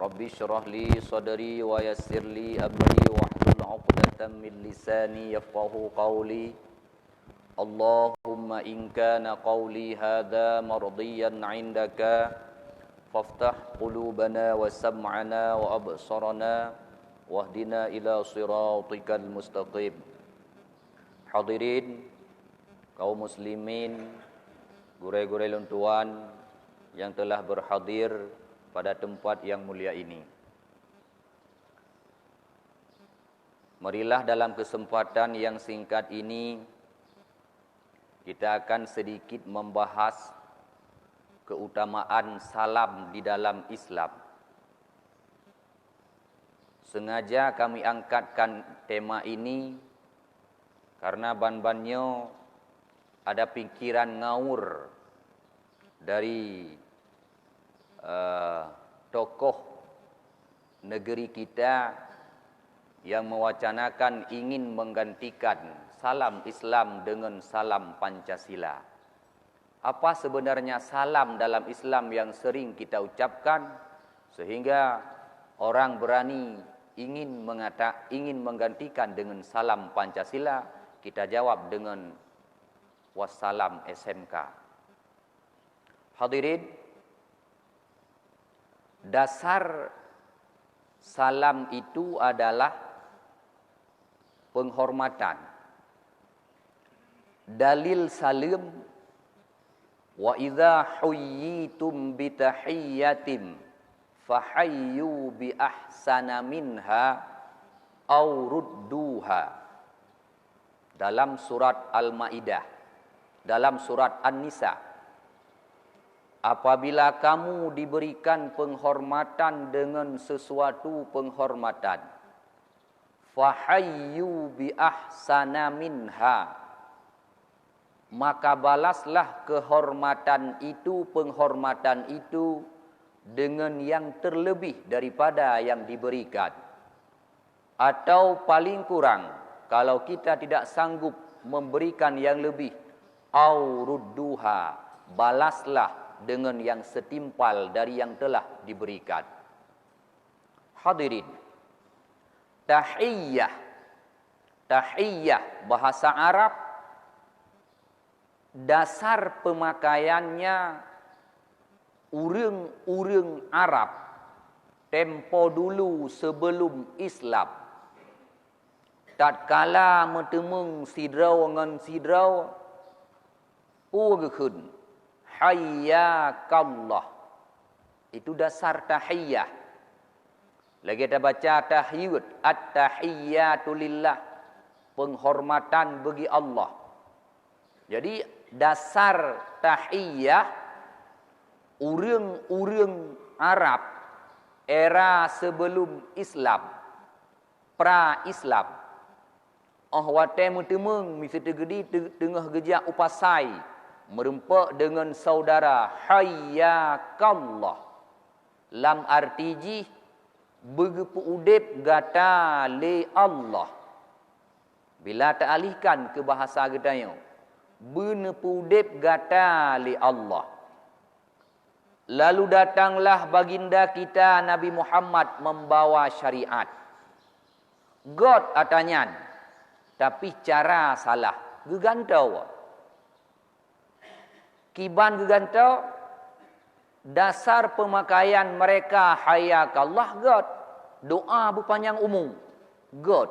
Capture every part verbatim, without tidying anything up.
Rabbi syrah li sadri wa yassir li amri wahlul 'uqdatam min lisani yafqahu qawli. Allahumma in kana qawli hadza mardiyan 'indaka, faftah qulubana wa sam'ana wa absarana, wahdina ila siratikal mustaqim. Hadirin, kaum muslimin, gurée-gurée lôn tuan yang telah berhadir pada tempat yang mulia ini. Marilah dalam kesempatan yang singkat ini, kita akan sedikit membahas keutamaan salam di dalam Islam. Sengaja kami angkatkan tema ini karena ban-ban nyoe ada pikiran ngawur dari, eh, tokoh negeri kita yang mewacanakan ingin menggantikan salam Islam dengan salam Pancasila. Apa sebenarnya salam dalam Islam yang sering kita ucapkan sehingga orang berani ingin mengata-, ingin menggantikan dengan salam Pancasila? Kita jawab dengan wassalam S M K. Hadirin, dasar salam itu adalah penghormatan. Dalil saleuem, "Wa idza huyyitum bi tahiyyatin fahayyu bi ahsana minha aw rudduha." Dalam surat Al-Maidah, dalam surat An-Nisa, "Apabila kamu diberikan penghormatan dengan sesuatu penghormatan, fahayyu bi ahsana minha, maka balaslah kehormatan itu, penghormatan itu, dengan yang terlebih daripada yang diberikan. Atau paling kurang, kalau kita tidak sanggup memberikan yang lebih, au rudduha, balaslah dengan yang setimpal dari yang telah diberikan." Hadirin, tahiyyah. Tahiyyah, bahasa Arab, dasar pemakaiannya ureuëng-ureuëng Arab tempo dulu sebelum Islam. Tatkala meuteumeung sidroe ngon sidroe, peue geukheun, "Hayyakallah." Itu dasar tahiyyah. Lagée tabaca tahiyyat, "At-tahiyyatu lillah", penghormatan bagi Allah. Jadi, dasar tahiyyah ureuëng-ureuëng Arab era sebelum Islam, pra-Islam. Óh watée meuteumeung miseue teugeudi teu-, teungoh geujak u pasai, meurumpok deungon saudara, "Hayyakallah." Lam arti jih, "Beugeupeu-udeb gata lé Allah." Bila teualihkan keu bahasa geutanyoe, "Beuneupeu-udeb gata lé Allah." Lalu datanglah baginda kita Nabi Muhammad membawa syariat. Göt ata nyan, tapi cara salah, geugantoe. Kiban geugantoe, dasar peumakaian mereka "Hayyakallah" göt, doa beupanyang umu göt,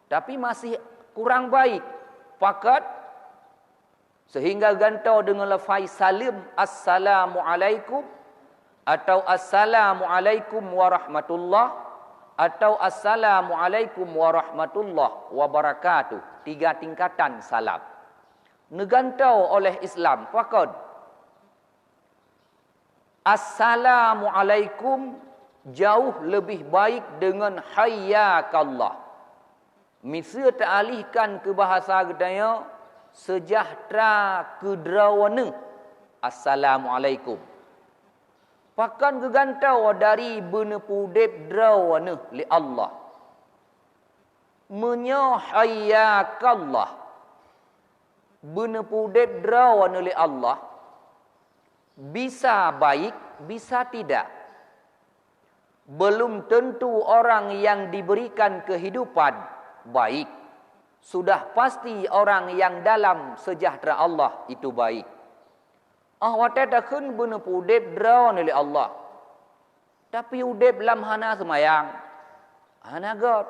tapi masih kurang baik. Pakon? Sehingga gantoe deungon lafai saleuem, "Assalamualaikum," atau "Assalamualaikum warahmatullah," atau "Assalamualaikum warahmatullah wabarakatuh." Tiga tingkatan salam. Neugantoe oleh Islam, pakon? "Assalamualaikum" jauh leubeh baik deungon "Hayyakallah." Miseue teualihkan keu bahasa geutanyoe, "Seujahteura keu droeneuh." Assalamualaikum. Pakon geugantoe dari beuneupeu-udeb droeneuh lé Allah. Meunyoe "Hayyakallah" beuneupeu-udeb droeneuh lé Allah, bisa baik, bisa tidak. Belum tentu orang yang diberikan kehidupan baik. Sudah pasti orang yang dalam sejahtera Allah itu baik. Ah watèe takheun beuneupeu udeb droeneuh lé Allah. Tapi udeb lam hana seumayang, hana göt.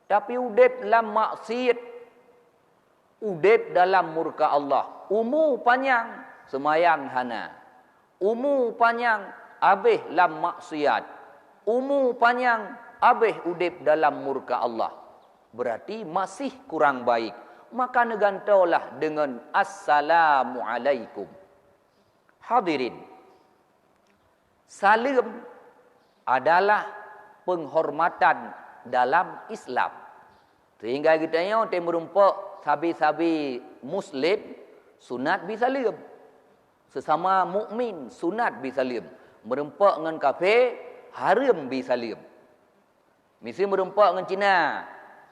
Tapi udeb lam maksiat, udeb dalam murka Allah. Umu panyang, seumayang hana. Umu panyang, abéh lam maksiat. Umu panyang, abéh udeb dalam murka Allah. Berarti masih kurang baik. Maka neugantolah deungon assalamualaikum. Hadirin, saleuem adalah penghormatan dalam Islam. Sehingga geutanyoe teumeureumpok sabe-sabe muslim sunat bi saleuem. Sesama mukmin sunat bi saleuem. Meureumpok ngon kafé hareuem bi saleuem. Miseue meureumpok ngon Cina,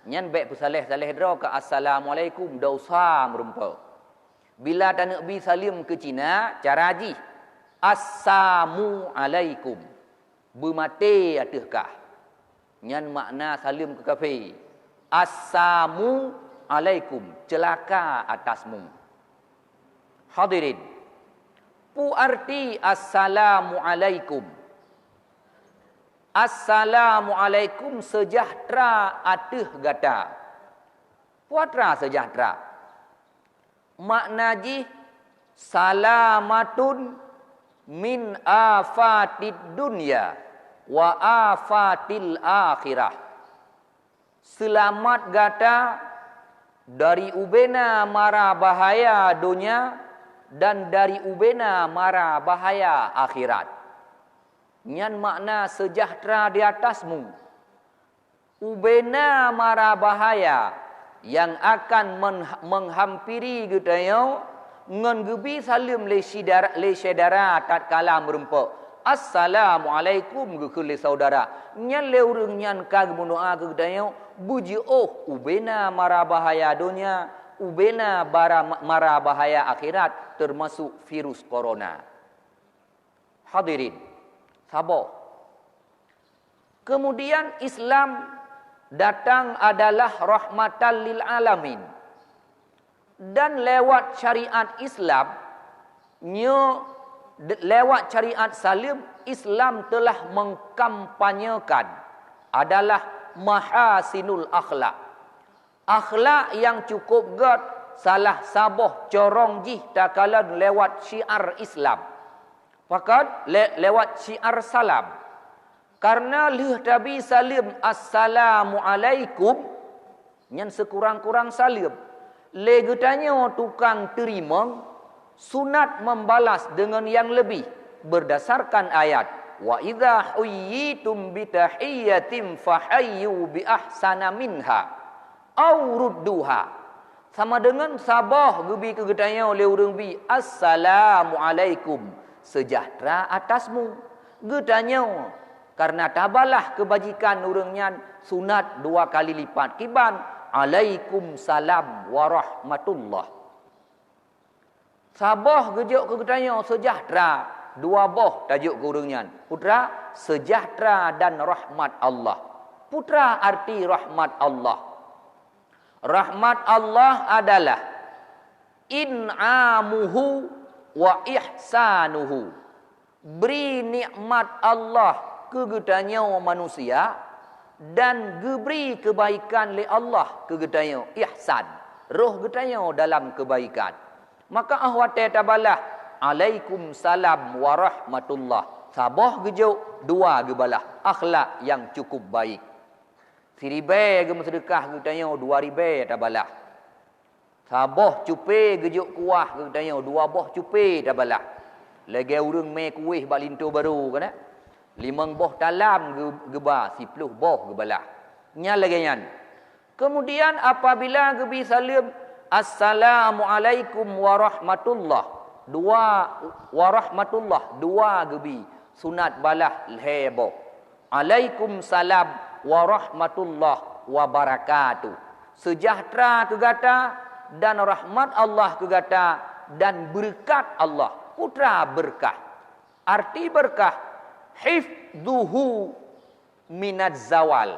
nyan bék peusaléh-saléh droe keu assalamualaikum, dosa meureumpok. Bila taneuk bi saleuem keu Cina, cara jih, "Assamu alaikum." Beumaté ateueh kah. Nyan makna saleuem keu kafé. "Assamu alaikum, ceulaka atasmu." Hadirin, peue arti assalamualaikum? Assalamualaikum, sejahtera ateueh gata. Peue atra sejahtera? Makna jih, salamatun min afatid dunya wa afatil akhirah. Seulamat gata dari ubena mara bahaya donya dan dari ubena mara bahaya akhirat. Nyan makna sejahtera di atasmu. Ubena mara bahaya nyang akan men-, menghampiri geutanyoe ngon geubi saleuem lé syedara, lé syedara tatkala meureumpok. "Assalamualaikum," geukheun lé saudara. Nyan lé ureuëng nyan ka geumeudoá keu geutanyoe, beujiôh ubena mara bahaya donya, ubena bara, mara bahaya akhirat, teumasok virus corona. Hadirin, saboh. Kemudian Islam datang adalah rahmatan lil alamin. Dan lewat syariat Islam, nyo, de-, lewat syariat saleuem, Islam telah mengkampanyekan adalah mahasinul akhlak. Akhlak nyang cukup gét salah saboh corong jih takalon lewat syiar Islam. Pakon? Le-, lewat syiar salam. Karena lheueh tabi saleuem, "Assalamualaikum," nyan sikurang-kurang saleuem. Lé geutanyoe tukang teurimong, sunat membalas deungon nyang leubeh, berdasarkan ayat, "Wa idza huyyitum bi tahiyyatin fahayyu bi ahsana minha aw rudduha." Sama deungon saboh geubi keu geutanyoe lé ureuëng bi, "Assalamualaikum," sejahtera atasmu. Geutanyoe, karena tabalah keubajikan ureuëng nyan, sunat dua kali lipat kiban, "Alaikum salam warahmatullah." Saboh geujok keu geutanyoe sejahtera, dua boh tajok keu ureuëng nyan. Peue atra? Sejahtera dan rahmat Allah. Peue atra arti rahmat Allah? Rahmat Allah adalah in'amuhu wa ihsanuhu. Bri nikmat Allah keu geutanyoe manusia dan geubri keubaikan lé Allah keu geutanyoe, ihsan, roh geutanyoe dalam keubaikan. Maka óh watée tabalah, "Alaikum salam wa rahmatullah," saboh geujok, dua geubalah, akhlak nyang cukup baik. Siribée geumeuseudeukah geutanyoe, dua ribée tabalah. Saboh cupée geujok kuah geutanyoe, dua boh cupée tabalah. Lagée ureuëng mé kuéh bak linto barô, kan, eh? Limong boh talam geu-, geuba, siploh boh geubalah. Nyan lagée nyan. Kemudian apabila geubi saleuem, "Assalamualaikum warahmatullah," dua, warahmatullah, dua geubi, sunat balah lhée boh. "Alaikum salam warahmatullah wabarakatuh." Sejahtera keu gata dan rahmat Allah keu gata dan beureukat Allah. Peue atra beureukat? Arti beureukat, hifdzuhu minaz zawal.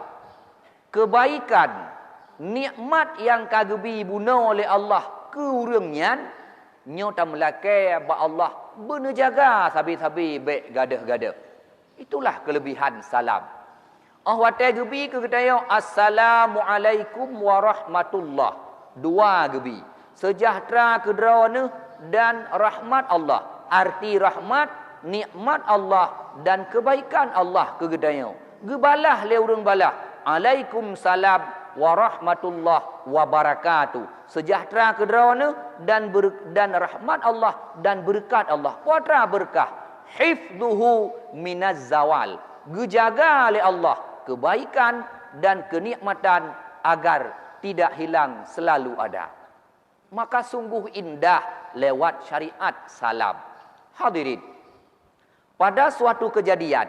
Keubaikan, nikmat nyang ka geubi bunoe lé Allah keu ureuëng nyan, nyoe tameulakée bak Allah beuneujaga sabe-sabe bék gadôh-gadôh. Itulah keuleubihan salam. Óh watée geubi keu geutanyoe, "Assalamualaikum warahmatullah." Dua geubi. "Seujahteura keu droeneuh dan rahmat Allah." Arti rahmat, nikmat Allah dan keubaikan Allah keu geutanyoe. Geubalah lé ureuëng balah, "Alaikumsalam warahmatullah wabarakatuh." Seujahteura keu droeneuh dan ber-, dan rahmat Allah dan beureukat Allah. Peue atra beureukat? "Hifdhuhu minaz zawal." Geujaga lé Allah keubaikan dan keunikmatan agar tidak hilang, selalu ada. Maka sungguh indah lewat syariat salam. Hadirin, pada suatu kejadian,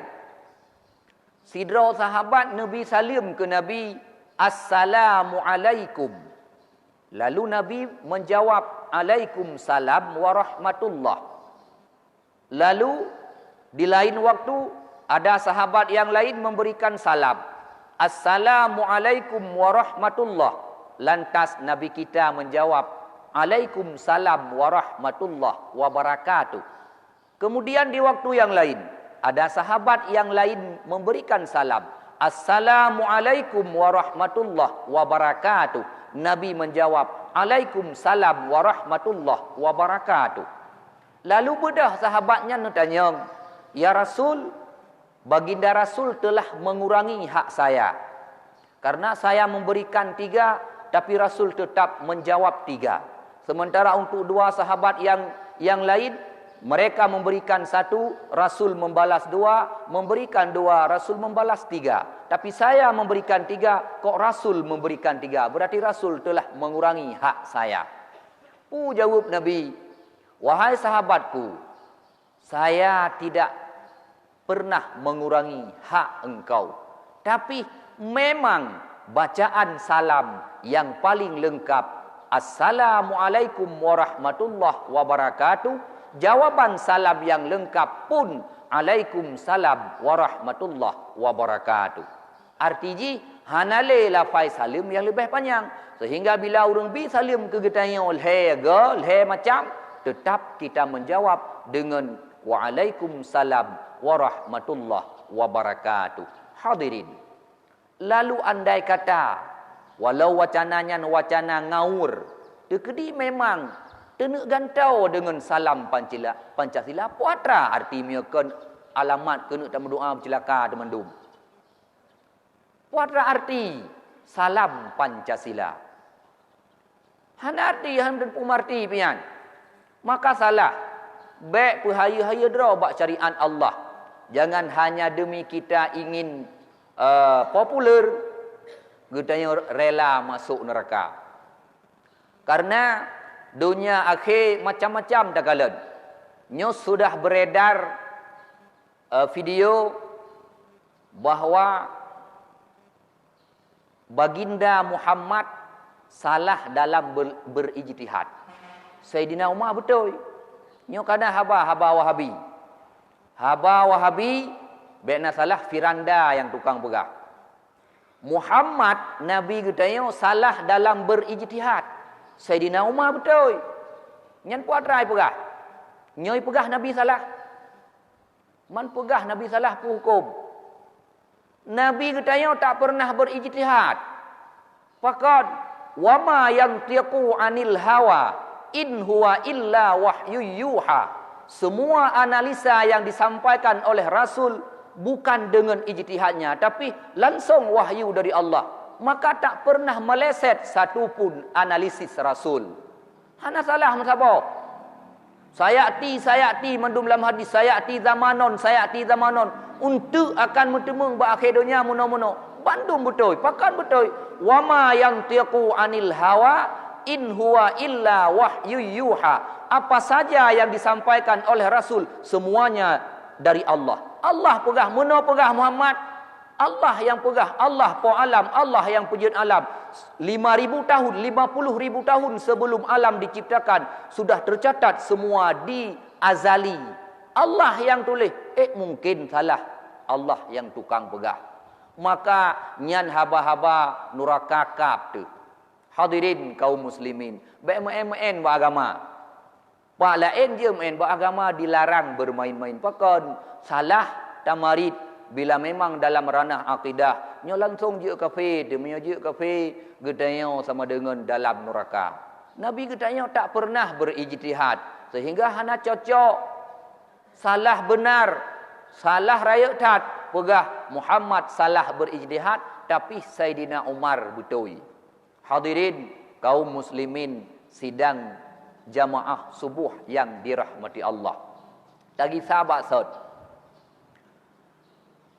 sidroe sahabat neubi saleuem keu Nabi, "Assalamualaikum." Lalu Nabi menjawab, "Alaikumsalam warahmatullah." Lalu, di lain waktu, ada sahabat yang lain memberikan salam, "Assalamualaikum warahmatullah." Lantas Nabi kita menjawab, "Alaikumsalam warahmatullah wabarakatuh." Kemudian di waktu yang lain, ada sahabat yang lain memberikan salam, "Assalamualaikum warahmatullah wabarakatuh." Nabi menjawab, "Alaikumsalam warahmatullah wabarakatuh." Lalu beudôh sahabat nyan neutanyong, "Ya Rasul, Baginda Rasul telah mengurangi hak saya. Karena saya memberikan tiga, tapi Rasul tetap menjawab tiga. Sementara untuk dua sahabat yang, yang lain, mereka memberikan satu, Rasul membalas dua, memberikan dua, Rasul membalas tiga. Tapi saya memberikan tiga, kok Rasul memberikan tiga. Berarti Rasul telah mengurangi hak saya." Peue jaweueb Nabi, "Wahai sahabatku, saya tidak pernah mengurangi hak engkau. Tapi memang bacaan salam yang paling lengkap, 'Assalamualaikum warahmatullahi wabarakatuh.' Jawaban salam yang lengkap pun, 'Alaikumsalam warahmatullahi wabarakatuh.'" Arti jih, hana lé lafai saleuem nyang leubeh panyang, seuhingga bila ureuëng bi saleuem keu geutanyoe lhée go, lhée macam, teutap kita menjawab deungon, "Waalaikumsalam warahmatullahi wabarakatuh." Hadirin, lalu andai kata, walau wacana nyan wacana ngawur, teukeudi memang teuneuk gantoe deungon salam Pancila-, Pancasila, peue atra arti meunyoe kon alamat keuneuk tameudoá beuceulaka teumandum? Peue atra arti salam Pancasila? Hana arti, hana teupeu arti pian. Maka salah. Bék peuhayeue-hayeue droe bak syariat Allah. Jangan hanya demi kita ingin, eh, populer, geutanyoe rela masôk neuraka. Karena donya akhé macam-macam takalon. Nyoe sudah beredar, eh, video bahwa Baginda Muhammad salah dalam ber-, berijtihad. Saidina Umar beutôi. Nyoe kana haba, haba Wahabi. Haba Wahabi, bék na salah, Firanda nyang tukang peugah. Muhammad, Nabi geutanyoe, salah dalam berijtihad. Saidina Umar beutôi. Nyan peue atra ipeugah? Nyoe ipeugah Nabi salah? Man peugah Nabi salah, peuhuköm. Nabi geutanyoe tak pernah berijtihad. Pakon, "Wa ma yantiqu 'anil hawa, in huwa illa wahyu yuha." Semua analisa yang disampaikan oleh Rasul bukan dengan ijtihadnya, tapi langsung wahyu dari Allah. Maka tak pernah meleset satu pun analisis Rasul. Hana salah meusaboh. Sayati, sayati, mandum lam hadis, sayati zamanon, sayati zamanon. Eunteuk akan meuteumeung bak akhé donya meunoe-meunoe. Bandum beutôi, pakon beutôi. "Wa ma yantiqu 'anil hawa, in huwa illa wahyu yuha." Apa saja yang disampaikan oleh Rasul, semuanya dari Allah. Allah peugah, meunoe peugah Muhammad. Allah nyang peugah, Allah Po Alam, Allah nyang peujeuet alam. Lima ribu tahun, lima puluh ribu tahun sebelum alam diciptakan, sudah tercatat semua di azali. Allah nyang tuléh, eh, mungkin salah. Allah nyang tukang peugah. Maka nyan haba-haba nuraka kab teuh. Hadirin kaum muslimin, bék meu'én-meu'én bak agama. Pak laén jeuem en bak agama dilarang bermain-main. Pakon? Salah tamarit bila memang dalam ranah akidah. Nyoe langsung jeuet kafé, teuh meunyoe jeuet kafé, geutanyoe sama deungon dalam nuraka. Nabi geutanyoe tak pernah berijtihad, sehingga hana cocok. Salah benar, salah rayeuk that, peugah Muhammad salah berijtihad, tapi Saidina Umar beutôi. Hadirin kaum muslimin sidang jamaah subuh yang dirahmati Allah. Tagisa bak sot.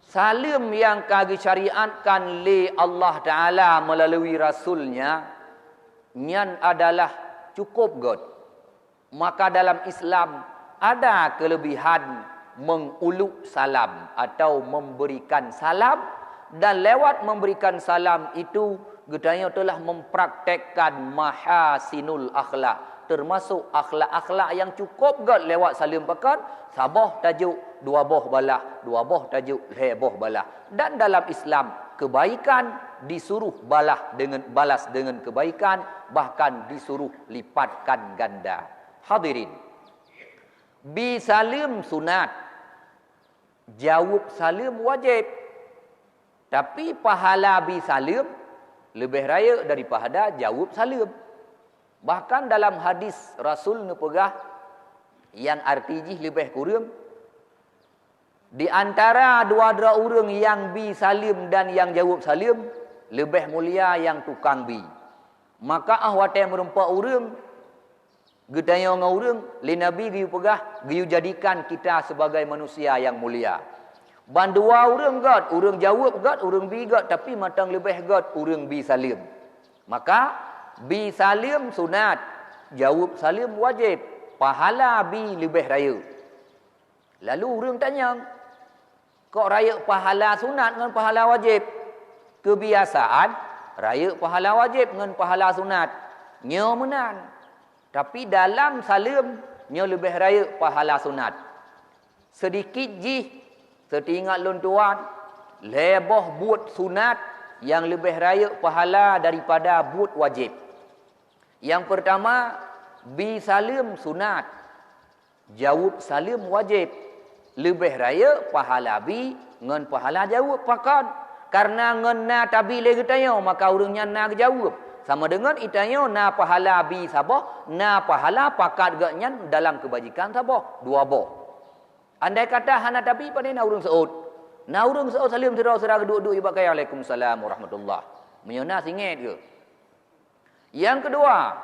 Saleuem nyang ka geusyariatkan lé Allah Ta'ala meulalu Rasul-Nya, nyan adalah cukup göt. Maka dalam Islam ada kelebihan menguluk salam atau memberikan salam, dan lewat memberikan salam itu geutanyoe telah mempraktekkan mahasinul akhlak, termasuk akhlak-akhlak yang cukup göt lewat saleuem. Pakon? Saboh tajok dua boh balah, dua boh tajok lhèe boh balah. Dan dalam Islam, kebaikan disuruh balah dengan, balas dengan kebaikan, bahkan disuruh lipatkan ganda. Hadirin, bi saleuem sunat, jaweueb saleuem wajéb. Tapi pahala bi saleuem leubeh rayeuk daripada jaweueb saleuem. Bahkan dalam hadis Rasul neupeugah nyang arti jih leubeh kureueng, di antara dua droe ureuëng nyang bi saleuem dan nyang jaweueb saleuem, leubeh mulia nyang tukang bi. Maka óh watée meurumpok ureuëng, geutanyoe ngon ureuëng, lé Nabi geuyue peugah, geuyue jadikan kita sebagai manusia nyang mulia. Ban dua ureuëng göt, ureuëng jaweueb göt, ureuëng bi göt, tapi mantong leubeh göt ureuëng bi saleuem. Maka, bi saleuem sunat, jaweueb saleuem wajéb, pahala bi leubeh rayeuk. Lalu ureuëng tanyong, kok rayeuk pahala sunat ngon pahala wajéb? Keubiasaan, rayeuk pahala wajéb ngon pahala sunat. Nyoe meunan. Tapi dalam saleuem, nyoe leubeh rayeuk pahala sunat. Seudikit jih, seuteuingat lôn tuan, lhée boh buet sunat nyang leubeh rayeuk pahala daripada buet wajéb. Nyang peurtama, bi saleuem sunat, jaweueb saleuem wajéb. Leubeh rayeuk pahala bi ngon pahala jaweueb. Pakon? Kareuna ngon na tabi lé geutanyoe, maka ureuëng nyan na geujaweueb. Sama deungon geutanyoe na pahala bi saboh, na pahala pakat geuh nyan dalam keubajikan saboh, dua boh. Andai kata hana tabi, pane na ureuëng seuôt. Na ureuëng seuôt saleuem sidroe sira geuduek-duek bak kayée, "Waalaikumsalam warahmatullah." Meunyoe na, singet geuh. Nyang keudua,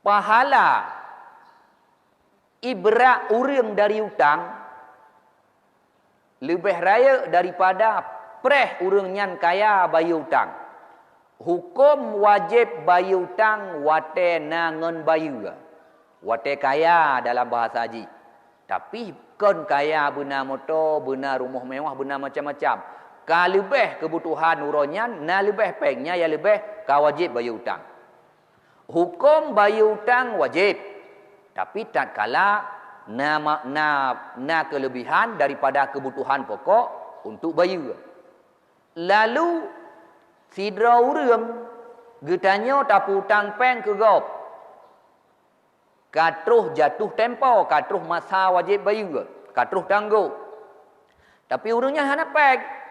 pahala ibra ureuëng dari utang leubeh rayeuk daripada preh ureuëng nyan kaya bayeue utang. Huköm wajéb bayeue utang watée na ngon bayeue, watée kaya dalam bahasa jih. Tapi kon kaya beuna moto, beuna rumoh mewah, beuna macam-macam. Ka leubeh keubutuhan uroe nyan, na leubeh péng, nyan nyang leubeh ka wajéb bayeue utang. Huköm bayeue utang wajéb, tapi tatkala na ma-, na, na keuleubihan daripada keubutuhan pokok untuk bayeue. Lalu, sidroe ureuëng geutanyoe tapeu-utang péng keu gob, ka troh jatuh tempo, ka troh masa wajéb bayeue, ka troh tanggong. Tapi ureuëng nyan hana péng.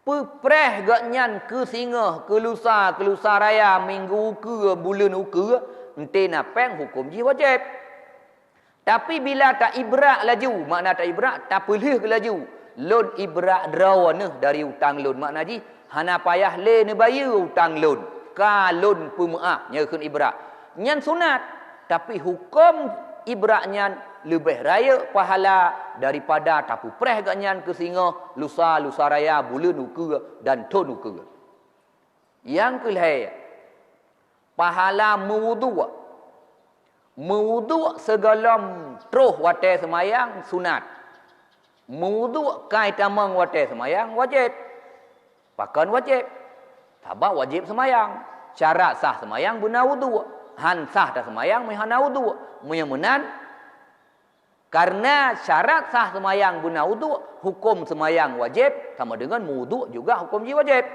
Peupreh gobnyan keu singoh, keu lusa, keu lusa raya, minggu ukeue, buleuen ukeue, enteuk na péng huköm jih wajéb. Tapi bila taibrak laju, makna taibrak, tapeulheueh laju, lôn ibrak droeneuh dari utang lôn, makna jih hana payah lé neubayeue utang lôn, ka lôn peumeuáh, nyan kheun ibrak. Nyan sunat, tapi huköm ibrak nyan leubeh rayeuk pahala daripada tapeupreh gobnyan keu singoh, lusa, lusa raya, buleuen ukeue, dan thon ukeue. Nyang keulhée, pahala meuwudhu. Meuwudhu sigohlom troh watée seumayang sunat. Meuwudhu kai tamong watée seumayang wajéb. Pakon wajéb? Sabab wajéb seumayang. Syarat sah seumayang beuna wudhu. Han sah taseumayang meuhana wudhu. Meunyoe meunan, Karena syarat sah seumayang beuna uduk, huköm seumayang wajéb, sama deungon meuuduk juga huköm jih wajéb.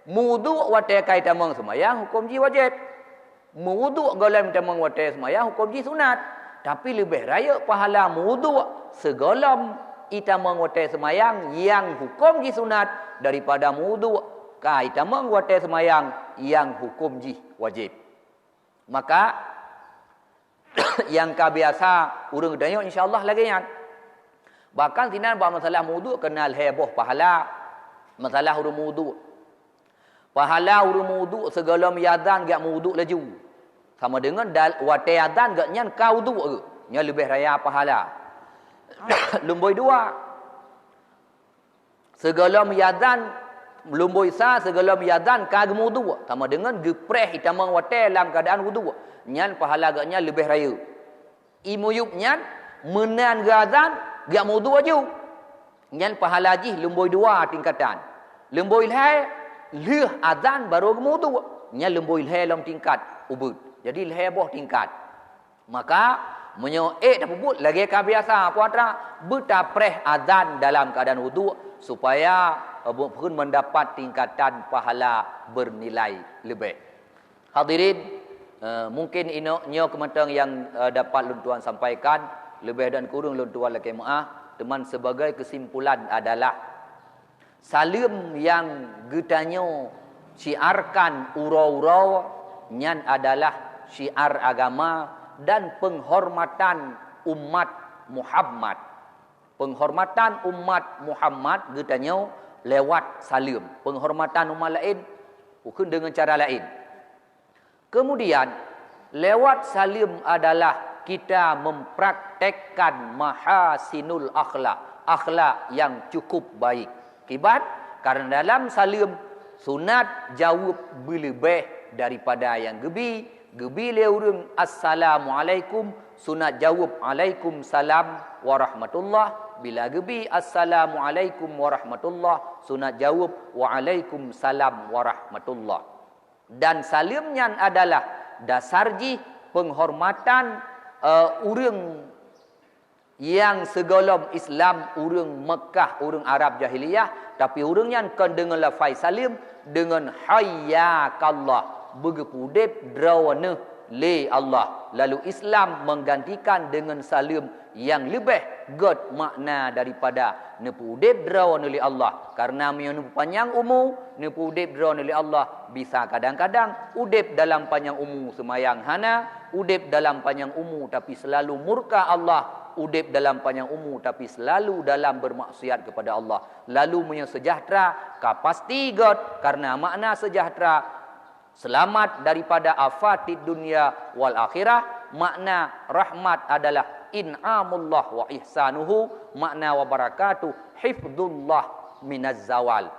Meuuduk watée ka itamong seumayang huköm jih wajéb. Meuuduk gohlom itamong watée seumayang huköm jih sunat. Tapi leubeh rayeuk pahala meuuduk sigohlom itamong watée seumayang nyang huköm jih sunat daripada meuuduk ka itamong watée seumayang nyang huköm jih wajéb. Maka nyang ka biasa ureuëng geutanyoe insya Allah lagée nyan. Bahkan sinan bak masalah meuuduk keunan lhée boh pahala. Masalah ureuëng meuuduk. Pahala ureuëng meuuduk sigohlom iazan geujak meuuduk laju. Sama deungon dal-, watée azan gobnyan ka uduk geuh. Nyan leubeh raya pahala. Lumboi dua. Sigohlom iazan, lumboi sa sigohlom iazan ka geumeuuduk, sama deungon geupreh itamong watée lam keuadaan uduk. Nyan pahala gobnyan leubeh rayeuk. Imuyueb nyan meunan geuazan, geujak meuuduk laju. Nyan pahala jih lumboi dua tingkatan. Lumboi lhée, lheueh azan barô geumeuuduk. Nyan lumboi lhée lom tingkat ubeuet. Jadi lhée boh tingkat. Maka, meunyoe ék tapeubuet lagée ka biasa, peue atra beutapreh azan dalam keuadaan uduk, supaya, eh, buet phon mendapat tingkatan pahala bernilai leubeh. Hadirin, eh, mungkin inoe nyoe keumantöng nyang, eh, dapat lôn tuan sampaikan, leubeh dan kureueng lôn tuan lakée meuáh, teuma sebagai kesimpulan adalah, saleuem nyang geutanyoe syiarkan uroe-uroe nyan adalah syiar agama dan penghormatan umat Muhammad. Penghormatan umat Muhammad geutanyoe lewat saleuem. Penghormatan umat laén, ukeun deungon cara laén. Kemudian, lewat saleuem adalah kita mempraktekkan mahasinul akhlak, akhlak yang cukup baik. Kiban, karena dalam saleuem, sunat jaweueb beuleubeh daripada nyang geubi, geubi lé ureuëng, "Assalamualaikum", sunat jaweueb, "Alaikumsalam warahmatullah". Bila geubi, "Assalamualaikum warahmatullah", sunat jaweueb, "Waalaikumsalam warahmatullah". Dan saleuem nyan adalah dasar jih penghormatan, eh, ureuëng nyang sigohlom Islam, ureuëng Meukah, ureuëng Arab jahiliyah, tapi ureuëng nyan kon deungon lafai saleuem, deungon hayyakallah, beugeupeudeb droeneuh lé Allah. Lalu Islam menggantikan deungon saleuem nyang leubeh gét makna daripada neupeuudeb droeneuh lé Allah. Karena meunyoe neupanyang umu, neupeuudeb droeneuh lé Allah, bisa kadang-kadang udeb dalam panyang umu seumayang hana, udeb dalam panyang umu tapi seulalu murka Allah, udeb dalam panyang umu tapi seulalu dalam bermaksiat kepada Allah. Lalu meunyoe seujahteura, ka pasti gét, karena makna seujahteura seulamat daripada afatid dunya wal akhirah, makna rahmat adalah in'amullah wa ihsanuhu, makna wa barakatuh hifdzullah minaz zawal.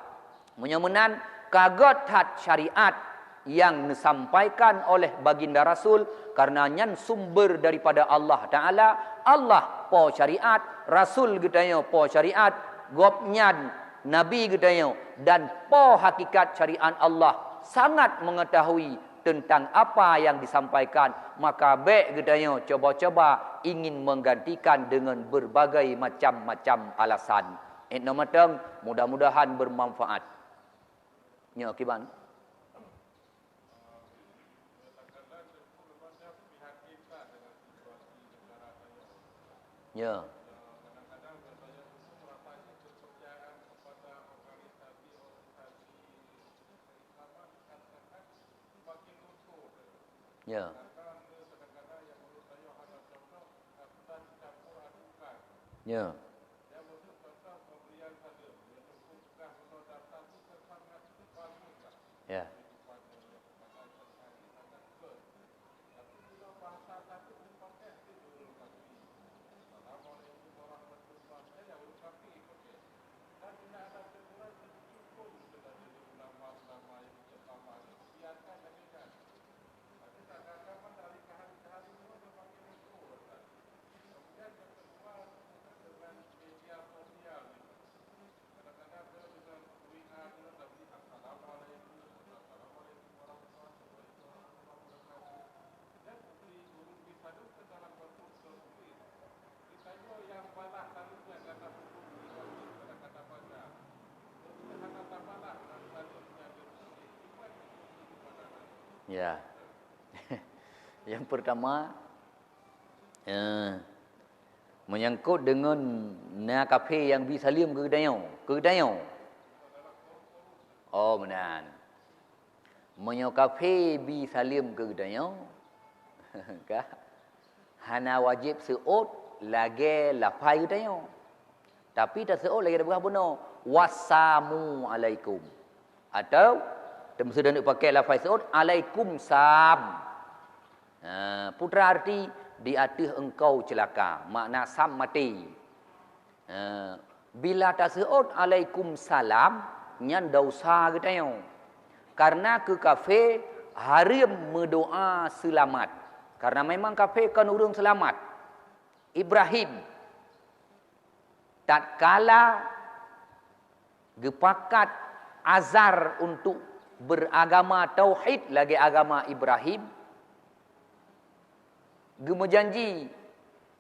Meunyoe meunan, ka gét that syariat nyang neusampaikan oleh Baginda Rasul, karena nyan sumber daripada Allah Taala, Allah po syariat, Rasul geutanyoe po syariat, Gobnyan Nabi geutanyoe dan po hakikat syariat Allah sangat mengetahui teuntang apa nyang disampaikan, maka bék geutanyoe cuba-cuba ingin menggantikan deungon berbagai macam-macam alasan. Inoe mantong, mudah-mudahan bermanfaat. Nyoe kiban. Ya. Ya. Ya. Ya. Ya. Yang pertama, eh, menyangkut dengan na kafé nyang bi saleuem keu geutanyoe, keu geutanyoe. Oh, meunan. Meunyoe kafé bi saleuem keu geutanyoe, ka, hana wajéb seuôt lagée lafai geutanyoe. Tapi taseuôt lagée tapeugah bunoe, "Wassamu alaikum." Atau, teumeuseudeuh neuk pakai lafai seuôt, "Alaikum sam." Ha, peue arti, "Di ateueh engkau ceulaka." Makna sam maté. Ha, bila taseuôt "Alaikum salam", nyan desya geutanyoe. Karena keu kafé hareuem meudoá seulamat. Karena memang kafé kon ureuëng seulamat. Ibrahim, tatkala geupakat Azar untuk beragama tauhid lagée agama Ibrahim, geumeujanji,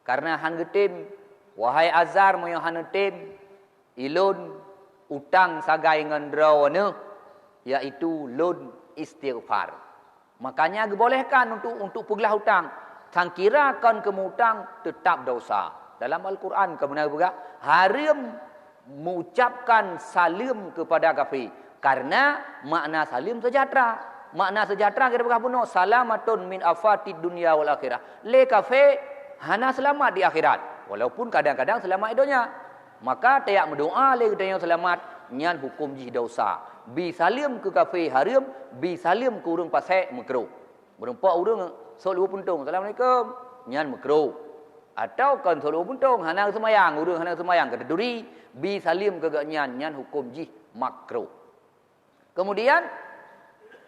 karena han geutem, "Wahai Azar, meunyoe han geutem, ilôn utang sagai ngon droeneuh, yaitu lôn istighfar." Makanya geubolehkan untuk, untuk peuglah utang. Sangkira kon keumutang, tetap desya. Dalam Al-Quran ka beuna geupeugah, hareuem mengucapkan saleuem kepada kafé. Karena makna saleuem sejahtera. Makna sejahtera kita peugah bunoe, "Salamatun min afatid dunya wal akhirah." Lé kafé hana seulamat di akhirat. Walaupun kadang-kadang seulamat di donya. Maka tajak meudoá lé geutanyoe seulamat, nyan huköm jih desya. Bi saleuem keu kafé hareuem, bi saleuem keu ureuëng pasék meukruh. Meurumpok ureuëng sot lubuk puntông, "Assalamualaikum," nyan meukruh. Atawa kon sot lubuk puntông, hana geuseumayang, ureuëng hana geuseumayang, ka teuturi, bi saleuem keu gobnyan, nyan huköm jih makruh. Kemudian,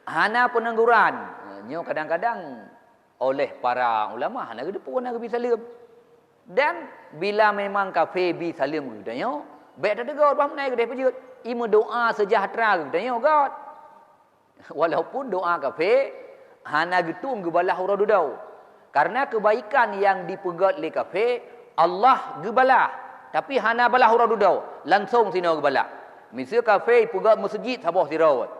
hana peuneuguran. Nyoe kadang-kadang oleh para ulama hana geuteupeue, hana geubi saleuem. Dan bila memang kafé bi saleuem keu geutanyoe, bék tateugôt, bah meunan keudeh peujeuet. I meudoá seujahteura keu geutanyoe göt. Walaupun doá kafé hana geutueng geubalah uroe dudoe. Karena keubaikan nyang dipeugét lé kafé, Allah geubalah, tapi hana balah uroe dudoe, langsong sinoe geubalah. Miseue kafé ipeugét meuseujid saboh sidroe,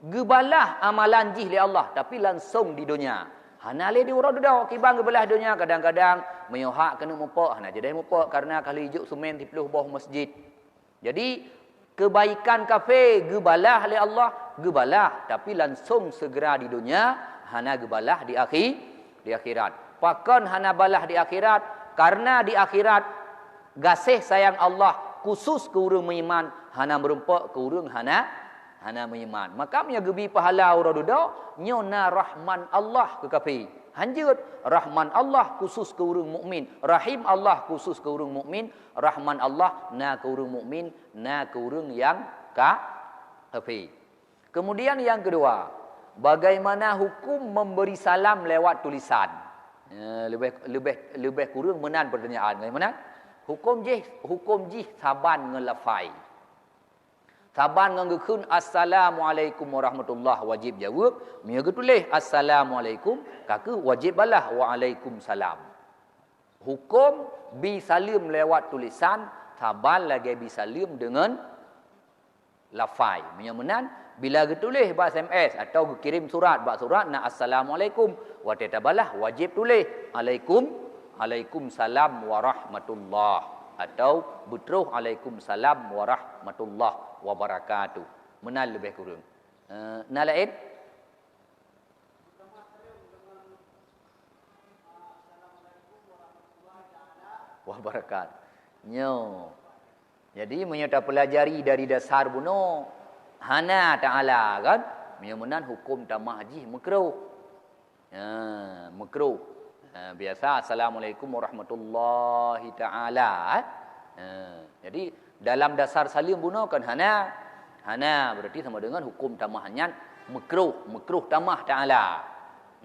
geubalah amalan jih lé Allah, tapi langsong di donya. Hana lé di uroe dudoe, kiban geubalah donya kadang-kadang meunyoe hak keuneuk mupok, hana jadeh mupok karena ka lheueh jok seumén siplôh boh meuseujid. Jadi, keubaikan kafé geubalah lé Allah, geubalah, tapi langsong seugera di donya, hana geubalah di akhi-, di akhirat. Pakon hana balah di akhirat? Karena di akhirat, gaséh sayang Allah khusus keu ureuëng meuiman, hana meurumpok keu ureuëng hana, hana meuiman. Maka meunyoe geubi pahala uroe dudoe, nyoe na rahman Allah keu kafé. Hanjeuet, rahman Allah khusus keu ureuëng mukmin, rahim Allah khusus keu ureuëng mukmin, rahman Allah na keu ureuëng mukmin, na keu ureuëng nyang ka-, kafé. Kemudian yang kedua, bagaimana hukum memberi salam lewat tulisan? Eh, leubeh, leubeh, leubeh kureueng meunan pertanyaan. Bagaimana? Hukum jih, hukum jih saban ngon lafai. Saban ngon geukheun, "Assalamualaikum warahmatullah," wajéb jaweueb. Meunyoe geutuléh, "Assalamualaikum," ka kheueh wajéb balah, "Waalaikumsalam." Huköm bi saleuem lewat tulésan saban lagée bi saleuem deungon lafai. Meunyoe meunan, bila geutuléh bak S M S atawa geukirém surat, bak surat na "Assalamualaikum", watée tabalah wajéb tuléh "Alaikum, alaikumsalam warahmatullah," atawa beutroh "Alaikumsalam warahmatullah wabarakatuh." Meunan leubeh kureueng. Eh, na laén? Wabarakatuh. Nyoe. Jadi, meunyoe tapeulajari dari dasar bunoe, hana ta'ala, kan? Meunyoe meunan huköm tamah jih meukruh. Ha, meukruh. Ha, biasa, "Assalamualaikum warahmatullahi ta'ala," eh. Ha, jadi, dalam dasar saleuem bunoe kan hana. Hana, berarti sama dengan huköm tamah nyan meukruh, meukruh tamah ta'ala.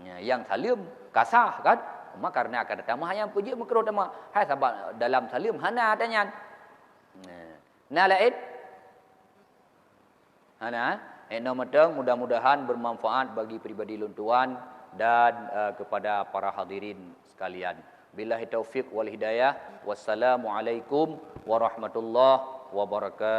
Ya, nyang saleuem ka sah kan? Cuma karena ka tamah nyang peujeuet meukruh tamah. Hai sabab dalam saleuem hana ata nyan. Nah, na laén? Hana, eh, nyoe mantong, mudah-mudahan bermanfaat bagi pribadi lôn tuan dan, eh, kepada para hadirin sekalian. Billahi taufiq wal hidayah. Wassalamualaikum warahmatullahi wabarakatuh.